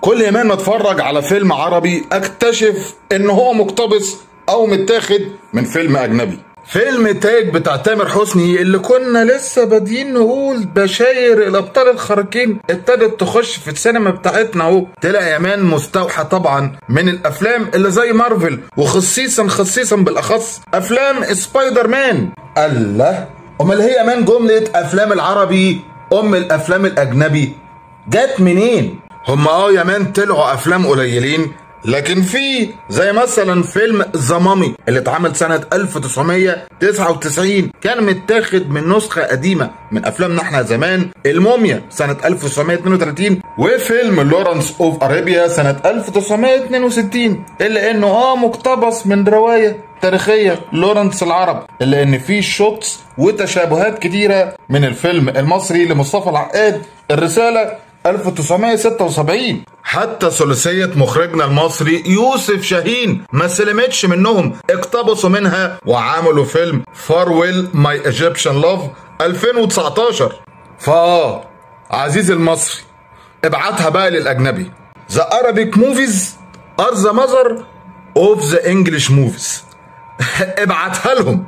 كل يومين اتفرج على فيلم عربي اكتشف ان هو مقتبس او متاخد من فيلم اجنبي. فيلم تاج بتاع تامر حسني اللي كنا لسه بادئين نقول بشاير الابطال الخارقين ابتدت تخش في السينما بتاعتنا اهو، طلع يا man مستوحى طبعا من الافلام اللي زي مارفل، وخصيصا خصيصا بالاخص افلام سبايدر مان. الله، امال هي يا man جملة افلام العربي ام الافلام الاجنبي جت منين؟ هم يا man طلعوا افلام قليلين، لكن في زي مثلا فيلم The Mummy اللي اتعمل سنة 1999 كان متاخد من نسخة قديمة من افلامنا احنا زمان، الموميا سنة 1932، وفيلم Lawrence of Arabia سنة 1962، الا انه مقتبس من رواية تاريخية لورنس العرب، الا ان فيه shots وتشابهات كتيرة من الفيلم المصري لمصطفى العقاد الرسالة 1976. حتى ثلاثية مخرجنا المصري يوسف شاهين ما سلمتش منهم، اقتبسوا منها وعملوا فيلم Farewell My Egyptian Love 2019. فا عزيزي المصري ابعتها بقى للأجنبي. The Arabic movies are the mother of the English movies. ابعتها لهم.